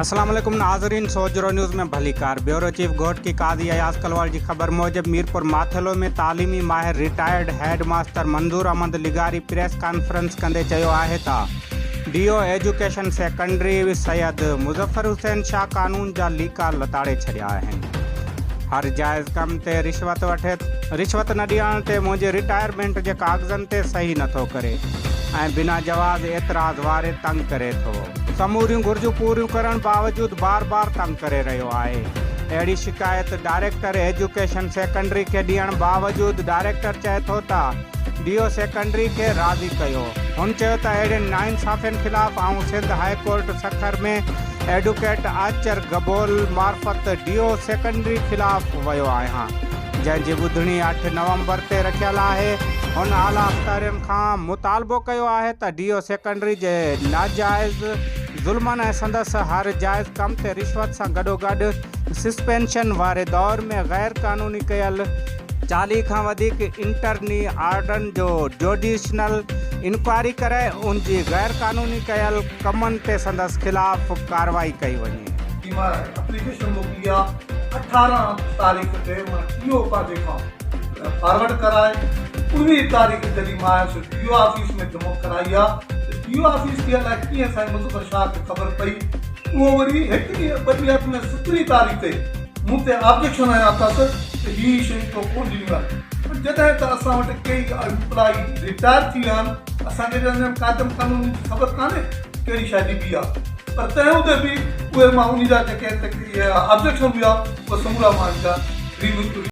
السلام عليڪم ناظرين سوجهرو نيوز ۾ ڀليڪار بيورو چيف گهوٽڪي قاضي اياز ڪلوڙ جي خبر موجب ميرپور ماٿيلو ۾ تعليمي ماهر retired head master Manzoor Ahmed لغاري پريس ڪانفرنس ڪندي چيو آهي ته D O education secondary Syed Muzaffar Hussain Shah قانون جا ليڪا لتاڙي ڇڏيا آهن هر جائز ڪم تي رشوت وٺي رشوت نه ڏيڻ تي منهنجي رٽائرمينٽ جي ڪاغذن تي صحيح نٿو ڪري ۽ بنا جواز اعتراض واري تنگ ڪري ٿو. سموريون گهرجون پوريون ڪرڻ باوجود بار بار تنگ ڪري رهيو آهي. اهڙي شڪايت ڊائريڪٽر ايجوڪيشن سيڪنڊري کي ڏيڻ باوجود ڊائريڪٽر چئي ٿو ته ڊي او سيڪنڊري کي راضي ڪيو. هن چيو ته اهڙين ناانصافين خلاف آئون Sindh high court Sukkur ۾ advocate Achar Gabol معرفت ڊي او سيڪنڊري خلاف ويو آهيان جنهن جي ٻڌڻي اٺ نومبر تي رکيل آهي. هن اعليٰ اختيارين کان مطالبو ڪيو آهي ته ڊي او سيڪنڊري جي ناجائز ظلمن ۽ سندس هر جائز ڪم تي رشوت سان گڏوگڏ سسپينشن واري دور ۾ غير قانوني ڪيل 40 کان وڌيڪ انٽرني آرڊرن جو جوڊيشنل انڪوائري ڪرائي ان جي غير قانوني ڪيل ڪمن تي سندس خلاف ڪارروائي ڪئي وڃي. جي مان اپليڪيشن موڪلي آ 18 تاريخ تي مان ٽي او پنهنجي کان فارورڊ ڪرائي 19 تاريخ جڏهن مان آيس ڊي او آفيس ۾ جمع ڪرائي آ ته ڊي او آفيس کي الائي ڪيئن سائين مظفر شاهه کي خبر پئي اهو وري هڪ ڏينهن ٻه ڏينهن اڳ ۾ سترهين تاريخ تي مون تي آبجيڪشن هنيا اٿس ته هي شيون تو ڪونه ڏنيون آهن پر جڏهن ته اسان وٽ ڪيئي امپلائي رٽائر ٿي ويا آهن اسان کي ته انهن قاعدن قانونن جي خبر ڪانهي ڪهڙي شيء ڏبي آهي پر تنهن هوندي به اهي مان انهي جا جيڪي آبجيڪشن هيا اهي سمورا مان ان جا ريموو.